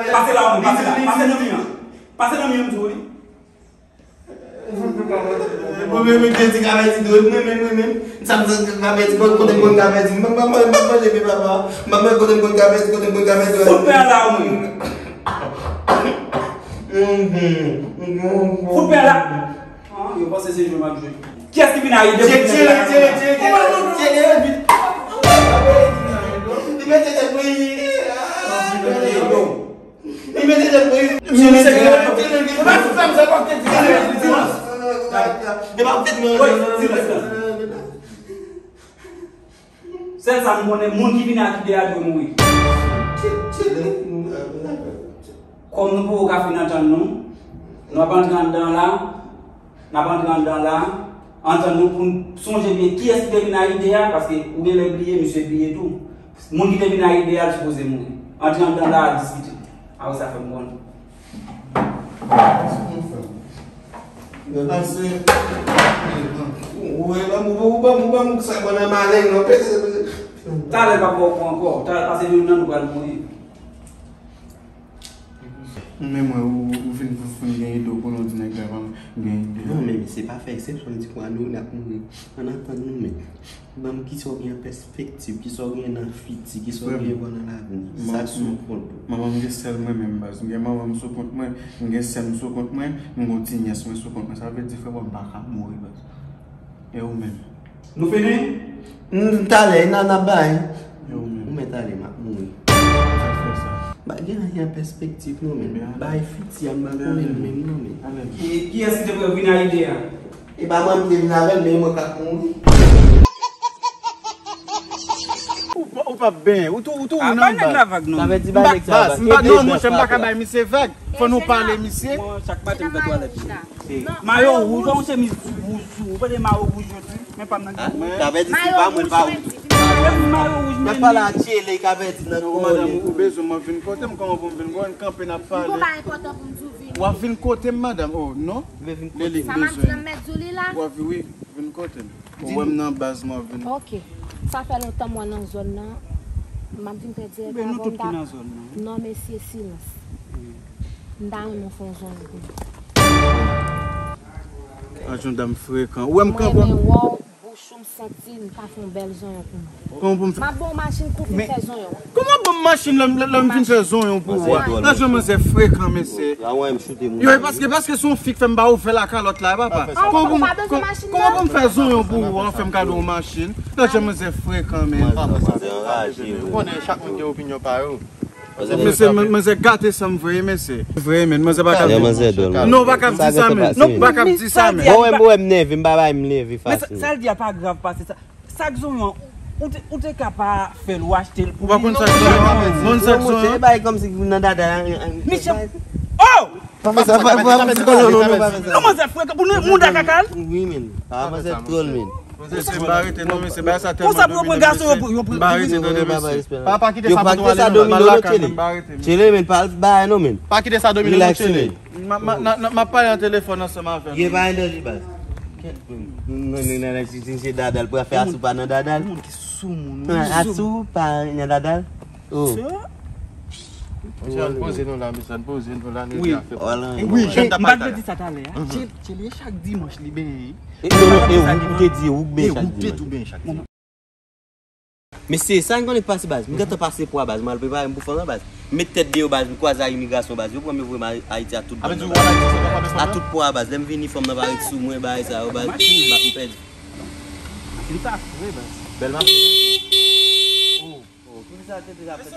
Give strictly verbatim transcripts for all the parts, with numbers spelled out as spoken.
Pase la, pase la, pase nan mi an. Pase nan mi an, m di w, wi. Mwen menm, mwen te di kafè ti dwe, mwen menm, mwen menm. Sa m santi kafè ti bon, kote m konn kafè ti, mwen pa manje, mwen pa manje, men papa. Mwen menm kote m konn kafè ti, kote m konn kafè ti. Fout pè la, mwen. Fout pè la. Ah, yo panse se jwe m ap jwe. Kiyès ki vin a ide pou tire, tire, tire, tire, tire, tire. Li mete tèt mwen. Li mete tèt mwen. Li mete tèt mwen. Li mete tèt mwen. Li mete tèt mwen. Sèl sa m konnen, moun ki vini ak ide a dwe mouri. Kòm nou poko ka fin antann nou, nou ap antre anndan la, n ap antre anndan la, antann nou pou n sonje byen kiyès ki te vin ak ide a, paske ou genlè bliye, misye bliye tou. Moun ki te vin ak ide a, l sipoze mouri. Antre anndan la, diskite. Apre sa, fè m konnen. Pase. Ou wè, ban m, ou ban m, ou ban m sa, ban nan maleng, non, pèse. Talè pa pran w ankò. Talè, pase youn nan nou pral mouri. Men mwen, ou, ou vin, ou vin gen ide, ou konnen w di nèg la pa gen ide. Non, men se pa fè eksepsyon, di kwa nou, n ap mouri. Ann atann nou, men. Ban m kisa w gen an pèspektiv, kisa w gen nan fiti, kisa w gen wè nan lavni. Sa sou kont ou. Manman m gen sè l mwen menm, baz. M gen manman m sou kont mwen, m gen sè m sou kont mwen, m gen yon ti nyès mwen sou kont mwen. Sa vle di, frè, m pa ka mouri, baz. E ou menm? Nou fini? M, talè, n a, n a bay. E ou menm? Ou menm talè, m ap mouri. Sa fè sa. Pa gen anyen an pèspektiv, non, men. Bay fiti a, m pa konnen l menm, non, men. Ki, kiyès ki te pou vin ak ide a? E pa mwen m te vin avè l, men mwen k ap mouri. Ou p ap benyen, ou tou, ou tou nan baz. Sa vle di ba nèg sa. Baz, m pa, non, monchè, m pa ka bay misye vag. Fò nou pale misye. Mwen, chak maten, m fè twalèt. Mayo wouj, yon chemiz wouj sou ou. Ou pa de mayo wouj yo di. Men pa m nan. Sa vle di si pa mwen, l pa wouj. Mayo wouj, men. N ap pale a Tchele, k ap di nan kò. Madanm, ou bezwen mwen vin kote m, kòman pou m vin kote m, kanpe n ap pale. M gon bagay enpòtan pou m di w vini. W ap vin kote m, madanm? Oh, non. Lili, m bezwen. Sa madanm mèt di w li la? W ap vin, wi, vin kote m. Ou wè m nan baz, m ap vin. Ok. Sa fè lontan m wè nan zòn nan. M ap vin fè dirèk avè w, m ta... Non, mesye, silans. M ta renmen w fè yon zonyon pou mwen. Anjan dam frekan. Ou wè m kanpe. M renmen wè w, bouch ou m santi l, ta fè yon bèl zonyon pou mwen. Kòman pou m fè? M ap ba w machin pou w vin fè zonyon. Kòman ban m machin lè m, lè, lè m vin fè zonyon pou ou a? Nan jan manzè frekan, mesye. Yo, e paske, paske se yon fi k fè m ba ouvè lakalòt la, papa. Kòman pou m, kòman pou m fè zonyon pou ou an, fè m kado yon machin? Nan jan manzè frekan, men. Manzè anraje, wi. Ou konnen chak moun gen opinyon pa yo. Mesye, manzè gate san m vre, mesye. Vre, men, manzè pa ka... Non, ou pa ka di sa, men. Non, ou pa ka di sa, men. Bon, wè, m, wè, m nève, m pa bay, m nève fasil. Men sa, sa l di a pa grav pase sa. Sak zonyon, ou te, ou te ka pa fè l, ou achte l pou li. Ou pa konn sak zonyon, ou konn sak zonyon. Bay kòmsi nan dada. Michel. Oh! Pa fè sa, pa fè sa, pa fè sa. Kòman sa frekan pou nou, mouda kaka l? Wi, men. Pa fè sa, twòl, men. Mesye, m pa rete, non, mesye, bagay sa tèlman domine, mesye. M pa rete, tande, mesye. Pa, pa kite sa domine w, non, Tchele. M pa rete, men. Tchele, men, pa bay, non, men. Pa kite sa domine w, non, Tchele. M ap pale nan telefòn ansanm avè l. Ye, pa yon danje, baz. Mwen, mwen, mwen, mwen, si, si, si dada l, pou fè asou pa nan dada l. Moun ki sou moun, wi. Asou pa nan dada l. Oh. Mesye, ann poze nou la, mesye, ann poze nou la, nou ede afè. Wi, wi. M pa t vle di sa talè a. Tchele, Tchele, chak dimanch li benyen. Non, non, e ou, ou te di ou k benyen chak dimanch. Mesye, sa n konnen k pase, baz. M gentan pase pwa, baz. M al prepare m pou fanm nan, baz. M met tèt deyò, baz. M kwaze ak imigrasyon, baz. Yo pran m, yo voye m Ayiti ak tout bann nan, baz. A tout pwa, baz. Lè m vini, fanm nan pa ret sou mwen, bagay sa yo, baz. M, m pèdi. Li pa fre, baz. Bèl mache. Oh, oh, ki sa te deja fèt?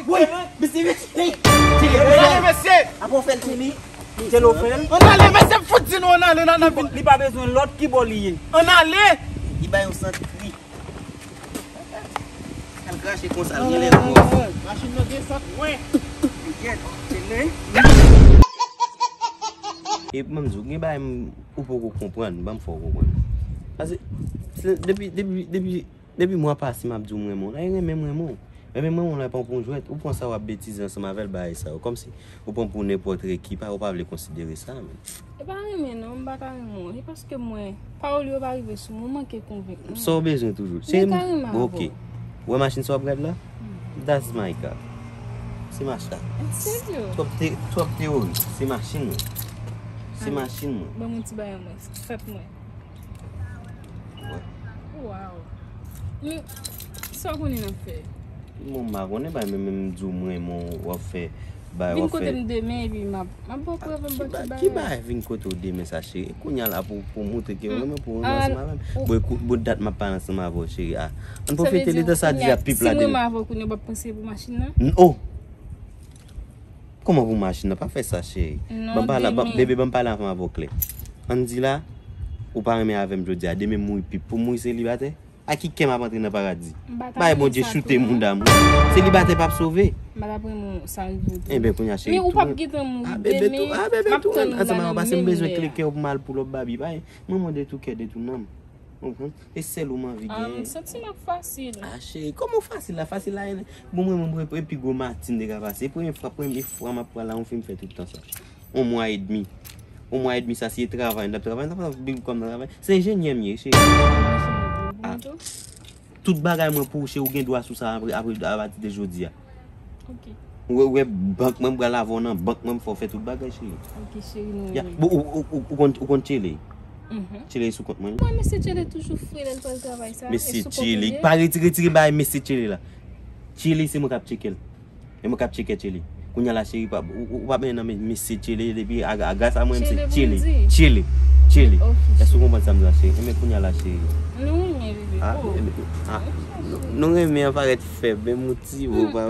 Woy, mesye, mesye. Mesye, mesye. Apre w fè l, Tchele. Tchele, w fè l. Ann ale, mesye, m fout di nou ann ale, nan, nan vin. Li pa bezwen lòt, ki bò li ye? Ann ale. Li bay yon sant kri. Al krache konsa, l genlè mò. Machin nan desann, wen. Epi, ban m di w, gen bagay m, ou poko konprann, ban m fè w konprann. Paske, se, depi, depi, depi, depi mwa pase, m ap di w m renmen w. Nan renmen m renmen w. Renmen m renmen w la, pran pou yon jwèt. Ou pran sa, w ap betize ansanm avè l, bagay sa yo. Kòmsi ou pran pou nenpòt reki, pa, ou pa vle konsidere sa, men. E pa renmen non, m pa ka renmen w. E paske mwen, pawòl yo pa rive sou mwen, w manke konvenk mwen. Sa w bezwen toujou? Se m ka renmen avè w. Ok. Ou wè machin sa w ap gad la? That's my car. Se machin la. Serye? Twòp te-, twòp teyori. Se machin mwen. Se machin mwen. Ban mwen ti bagay mwen. Fèt mwen. Wè. Wow. Men, sa w konnen n ap fè? Bon, m pa konnen, bay, men, men m di w m renmen w, w ap fè bay, w ap fè. Vin kote m demen, epi m ap, m ap ba w prèv, m ba w tout bagay. Ki bay vin kote w demen sa, cheri? Kounye a la pou, pou w montre ke w renmen, pou w renmen ansanm avè m. Bon, ekout, bon, dat m ap pale ansanm avè w, cheri. A, ann pwofite letan sa di ap pip la demen. Si m renmen avè w kounye a, w p ap panse pou machin nan? Oh! Kòman pou machin nan? Pa fè sa, cheri. Ban m pale, bebe, ban m pale ansanm avè w klè. Ann di la, ou pa renmen avè m jodi a, demen m mouri pip. Pou m mouri selibatè? A ki kè m ap antre nan paradi? Bay Bondye choute mouda m. Selibatè p ap sove. M pa t ap renmen w sa rive w tou. Enben, kounye a, cheri, men ou p ap gentan mouri demen. M ap tann ou la nan men m. Paske m bezwen kle kè w pou m al pull up baby. Bay, mwen, mwen de tou kè, de tou nanm. Ou konprann? E sèl ou m anvi genyen. Ah, m santi m ap fasil. Ah, cheri, kòman w fasil la? Fasil la, bon, mwen, mwen, mwen, epi gwo matin te ka pase. Premye fwa, premye fwa m ap pran la, yon fi m fè tout tan sa. Yon mwa edmi. Yon mwa edmi sa, se travay, n t ap travay, n t ap travay, big kòm nan travay. Se enjenyè m ye, cheri. Ah. Tout bagay mwen pou ou, cheri, ou gen dwa sou sa apre, apre, apati de jodi a. Ok. Ou wè, ou wè bank mwen, m pral avè w nan bank mwen, m fè w fè tout bagay, cheri. Ok, cheri, nou renmen. Bon, ou, ou, ou, ou konn, ou konn Tchele? Mhm. Tchele sou kont mwen. Mwen, mesye Tchele toujou fre lè l pral travay sa. Mesye Tchele, pa retire, retire bagay mesye Tchele la. Tchele, se mwen k ap tcheke l. E mwen k ap tcheke Tchele. Kounye a la, cheri, pa, ou, ou, ou pa mennen nan men mesye Tchele, depi a, a gras a mwen, se Tchele. Tchele. Tchele. Èske w konprann sa m di la, cheri? Enben, kounye a la, cheri. Nou renmen, bebe. Ah, nou renmen an parèt fèb, men mouti, ou pa.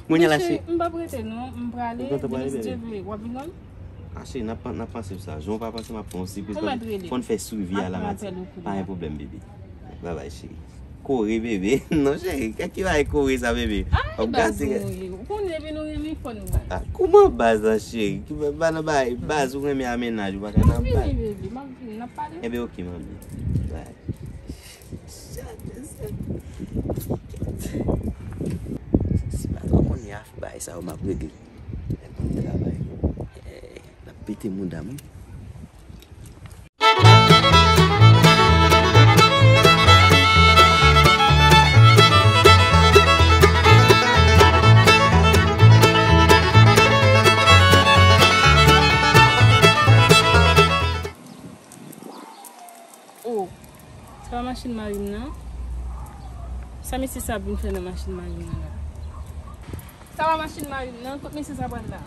Kounye a la, cheri. M p ap rete, non. M prale, demen si Dye vle, w ap vin wè m? Ah, cheri, n ap, n ap panse pou sa. Jan w pa panse, m ap fè yon sipriz. Fò n fè swivi a la matin. Pa gen pwoblèm, bebe. Babay, cheri. Kore, bebe. Non, cheri. Kèk ki bay kore sa, bebe. Ay, baz, nou ye. Ou konnen, epi nou renmen, fò nou bay. Ah, kouman baz la, cheri? Ki ba, ba nan bay, baz, ou renmen a mennaj, ou pa ka nan bay. M ap vini, bebe. M ap vini, n ap pale. Enben, ok, manmi. Bay. Si patwon konnen afè bay sa yo, m ap regle. Lè m konn travay. N ap pete mouda m, wi. Mari m nan. Sa mesye sa ap vin fè nan machin mari m nan la? Sa pa machin mari m nan, kot mesye sa pral la?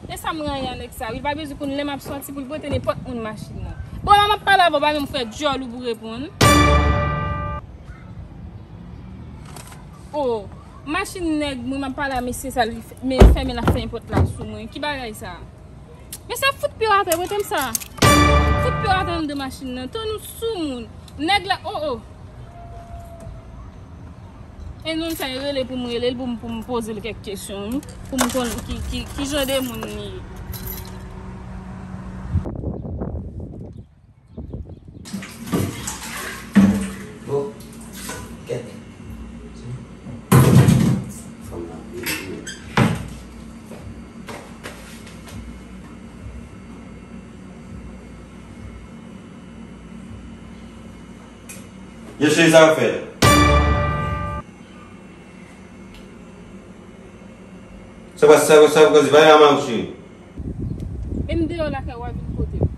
E sa m rayi a nèg sa, wi, l pa bezwen konn lè m ap sòti pou l prete nenpòt moun machin nan. Bon, la m ap pale avè w, pa menm fè djòl ou pou reponn. Oh, machin nèg mwen, m ap pale a mesye sa, li fè-, men fèmen l ap fè nenpòt la sou mwen. Ki bagay sa? Mesye, fout pye w atè, prete m sa. Fout pye w atè anndan machin nan. Tann ou sou moun. Nèg la, oh, oh. E nonm sa, e rele pou m rele l, pou m, pou m poze l kèk kesyon, wi. Pou m konn ki, ki, ki jan de moun li ye. Oh, kèt. Fanm nan vini. Yo, cheri, sa w ap fè? Sa pa, sa, sa, sa, pa, pa, pa, pa, cheri. E m deyò lakay ou a vin kote m.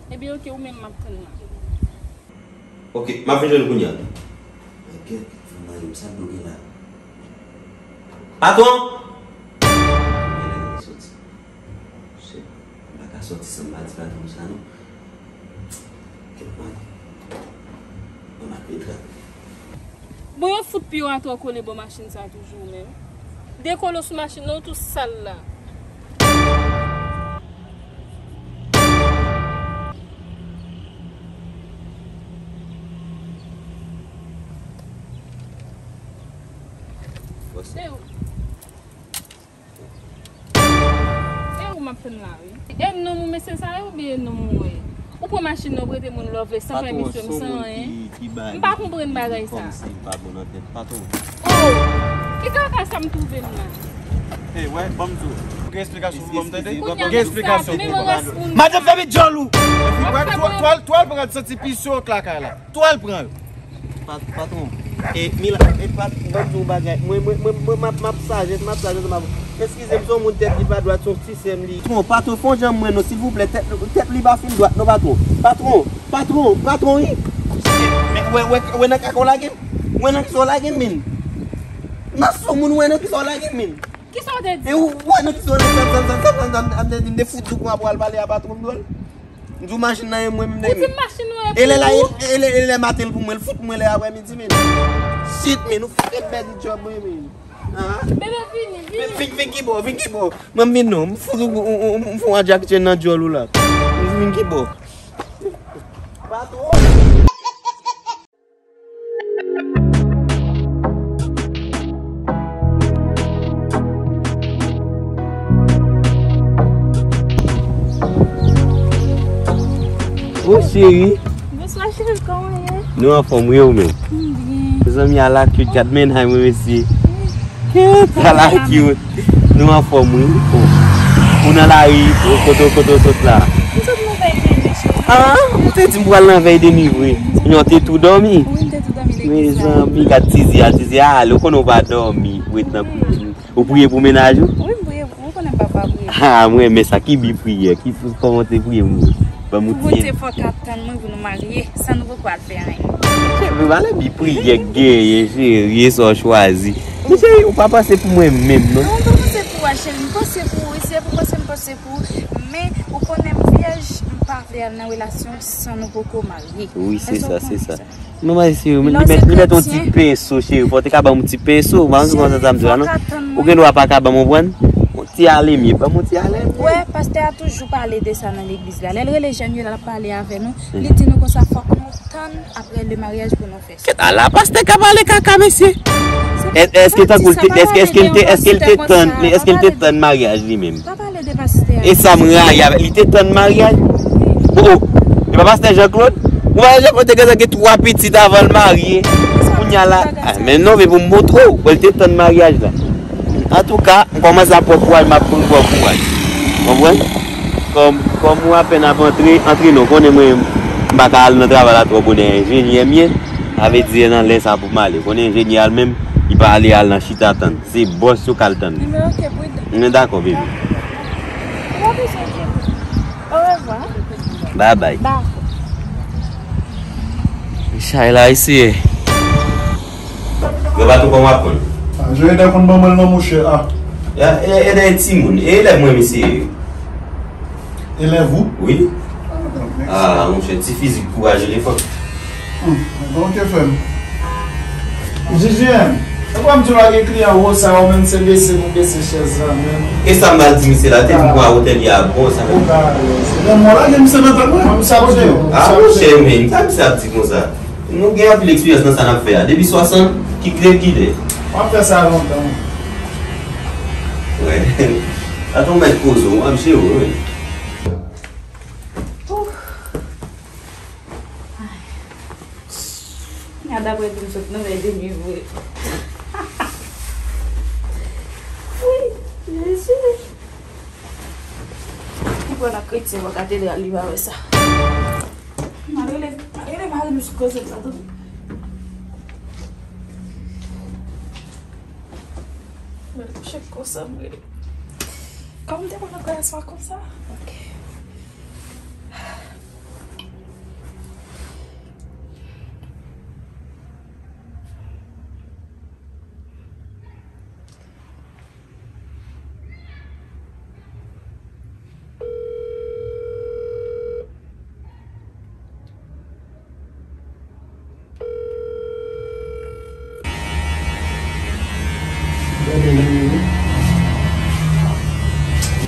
Ebyen, oke, ou menm m ap tann la. Oke, m ap vin jwenn ou kounye a. Mwen gen fanm mari m, sa dlo gen la. Patwon! Mwen lè mwen soti. Shit, m pa ka soti san m pa di patwon sa non. Kèt mwen. Mwen mal petra. Bon, yo fout pye w atè w kole bò machin sa toujou menm. Dekole w sou machin nan, ou tou sal la. Se ou. E ou m ap tann la, wi. E nonm ou mesye sa yo, oubyen e nonm ou ye? Ou pran machin nan, ou prete moun love san pèmisyon, san anyen. M pa konprann bagay sa. Oh! Ki kaka sa m twouve m la? Hey, wè, ban m di w. Gen eksplikasyon pou ban m tande. Gen eksplikasyon pou ban m. Madanm fèmen djòl ou! Wè, twal, twal pran santi pisyon k lakay la. Twal pran yo. Pat-, patwon. E, Mila, e, pat-, ban m di w bagay. Mwen, mwen, mwen, mwen, m ap, m ap saje, m ap saje, m ap, eskize m, se yon moun tèt li pa dwat, se yon ti sè m li. Patwon, patwon, fè yon jan mwen non, silvouplè, tèt, tèt li pa fin dwat non, patwon. Patwon, patwon, patwon, wi. Men, wè, wè, wè nan kaka w lage m? Wè nan kisa w lage m, men? Nan sou moun, wè nan kisa w lage m, men? Kisa w te di? E ou, wè nan kisa w lage m, sa, sa, sa, sa, sa, m te di m te fout douk mwen pou al pale a patwon m dwòl. M di w machin nan e mwen m te. Ou di m machin nan e pou ou? E lè la, e, e, e lè maten l pou mwen, l fout mwen lè aprèmidi, men. Shit, men, ou fout bèl djòb, wi, men. Ah. Bebe, vini, vini. Vin, vin, vin ki bò, vin ki bò. Mwen m vin non, m fout ou, ou, ou, ou, m fè yon Jackie Chan nan djòl ou la. M vin ki bò. Patwon. Oh, cheri. Bonswa, cheri, kòman w ye? Nou anfòm, wi, ou menm? M byen. Zanmi a la, cute, gad men, hay, mwen, mesye. Wi. Kèt, ala ki w. Nou anfòm, wi. Ou nan lari, ou kote, kote w sot la? M sot nan Vèy Demi, cheri. Ah, ou te di m pral nan Vèy Demi vre. Yon te tou dòmi. Wi, m te tou dòmi legliz la. Mezanmi, gad Tizi a, Tizi a ale, ou konnen w pa dòmi, ou ret nan priye. Ou priye pou mennaj ou? Wi, m priye pou, ou konnen m pa pa priye. Ah, mwen renmen sa, ki bi priyè, ki, kòman w te priye pou mwen? Ban m yon ti. Pou Bondye fòk ap tann mwen pou nou marye, san nou poko al fè anyen. Cheri, pale bi priyè k genyen, cheri, e sa w chwazi. Men cheri, ou pa panse pou mwen menm, non? Non, m pa panse pou ou, cheri, m panse pou ou, wi, se pou panse m panse pou ou, men ou konnen m vyèj, m pa vle al nan relasyon san nou poko marye. Wi, se sa, se sa. Non, mwen, cheri, li mèt, li mèt yon ti penso, cheri, fò w te ka ban m yon ti penso, mwen, se konsa sa m di la, non? Ou gen dwa pa ka ban m, ou konprann? Yon ti alemye, ban m yon ti alemye. Wè, pastè a toujou pale de sa nan legliz la. Lè l rele jèn yo, l ap pale avè nou, li di nou konsa fòk nou tann apre le maryaj pou nou fè sa. Kèt, ala pastè ka pale kaka, mesye. Èske tankou l te, èske, èske l te, èske l te tann, èske l te tann maryaj li menm? Pa pale de pastè a. E sa m rayi avè l, li te tann maryaj. Oh, oh. E pa pastè Jean Claude? Ou pa wè Jean Claude te gentan gen twa pitit avan l marye. Kounye a la, ah, men non, men pou m montre w, bon, li te tann maryaj la. Antouka, m kòmanse ap pran kouraj, m ap pran kouraj. Konprann? Kòm, kòm ou apèn ap antre, antre non, konnen mwen, m pa ka al nan travay la twò bonè, enjenyè m ye. Sa vle di, se nan lè sa pou m ale. Konnen enjenyè a l menm, li pa ale al nan chita tann. Se bòs yo k al tann li. Men oke, pridan. Men dakò, baby. Ou pa bezwen enkyete. Orevwa. Bye bye. Dakò. Chay la, eseye. Granpa tou kòman w ap konn? Ah, Joëda konn ban mwen l non, monchè. Ah. E, e, e, e timoun. E elèv mwen, mesye. Elèv ou? Wi. Ah, monchè, ti fizik kouraje li fò. Hmm, bon, ke fè m? Jijiyèn, e kwa m di w la gen kliyan wo sa, ou menm se bese pou bese chèz la, menm. E sa m al di misye la, te di m pran wotè li a bon, sa fè. Ou ka alèz. Lè m wè la, gen misye nan tèt mwen. Mwen, m sa di w. Ah, monchè, men, sa misye ap di konsa? Nou gen anpil eksperyans nan sa n ap fè a. Depi swasant, ki grèv ki lè? W ap fè sa lontan. Wè. Atann w mèt koze w, m ap jere w, wi. Ouf. Ay. Gad apre di m sot nan lè demi vre. Wi, Jezi. Ou pran nan kretyen, w ka tele al li pa wè sa. Mwen rele, mwen rele mari m sou koze sa tou. Mwen kouche konsa, mwen rele. Kòman m te konn nan kòyasman konsa? Ok.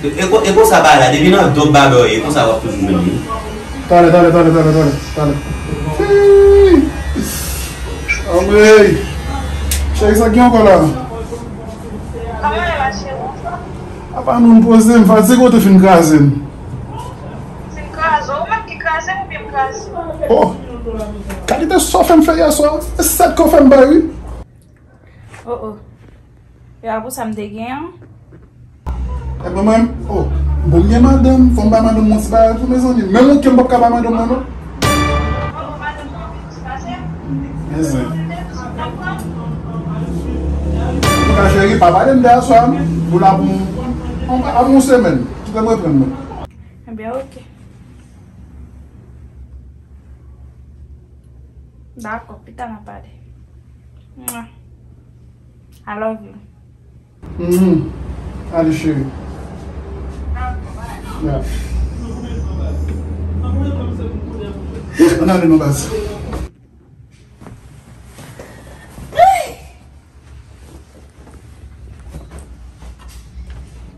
E, e, e konsa bagay la, depi nan do baba w ye, e konsa w ap toujou menm wi. Talè, talè, talè, talè, talè, talè. Hey! Anmwey! Cheri, sa ki ankò la? Kòman w ye la, cheri? Apa nou, m poze m, fatige w te fin kraze m. Fin kraze w? Ou menm ki kraze m oubyen m kraze w? Oh! Kalite sa w fè m fè yè swa? E sèt ke w fè m bay, wi. Oh, oh. E pa pou sa m te gen an. E mwen menm, oh, bon, m gen madanm, fò m bay madanm mwen ti bagay tou, mezanmi. Menm yon ke m p ap ka bay madanm mwen, non. Mezanmi. Antouka, cheri, pa pale m de aswè a, non. Nou la pou, pou, pou yon semèn. Kite m reprann mwen. Ebyen, ok. Dakò, pita n a pale. Mwa. I love you. Mhm. Allez, chérie. Yeah. Ann ale non, baz.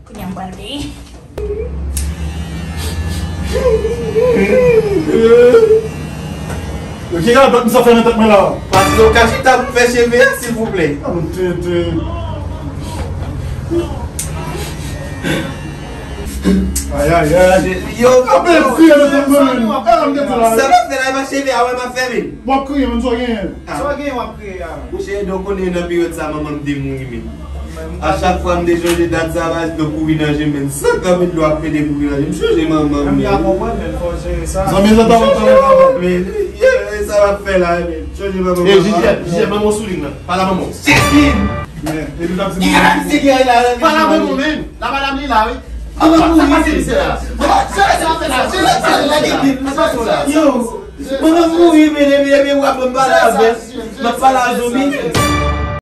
Kounye a m pral peye. Yo, ki radòt misye fè nan tèt mwen la? Pase w ka chita pou fè cheve a, silvouplè. Ah, bon, tenten. Ay, ay, ay. Yo, sa m ap fè la, e pa cheve a, wè m ap fè, men. W ap kriye, men sa w genyen. Sa w genyen, w ap kriye a. Monchè, Edo konnen nan peryòd sa, manman m te mouri, men. A chak fwa m te chonje dat sa, baz, dlo kouri nan je m, men. San kanpe dlo ap pede kouri nan je m. M chonje manman m, men. M ka konprann, men fò w jere sa. Zanmi, sa ta w ap fè la, men, yeah, sa w ap fè la, men. Chonje manman m. Ey, Jijiyèt, Jijiyèt, ban m yon souling nan. Pale a manman w. Sistin! Men, epi l ap di m. Pale a manman w, men. La madanm li la, wi. Manman m mouri, se misye la. Yo, manman m mouri, men, men, men, w ap ban m pale avè l. M ap pale a zonbi.